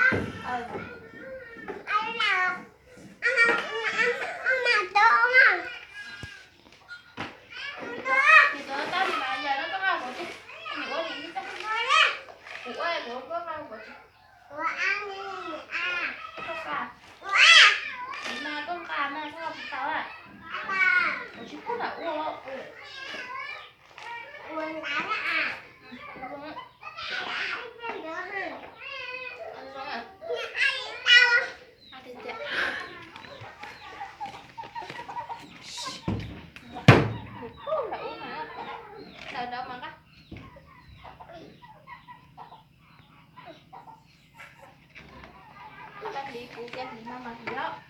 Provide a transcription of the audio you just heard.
Ces tuaj tau li mas yog no koj nqa kuv tsis, nws ua li kuv ua kuv koj nqa kuv tsis. Koj nqa, kuv mas koj nqa mas koj nqa tsis tau. Kuv tsis pub nram ua. Nram ub mas, nram ub mas nqa. Koj hliv kuv tias hliv no mas hliv os.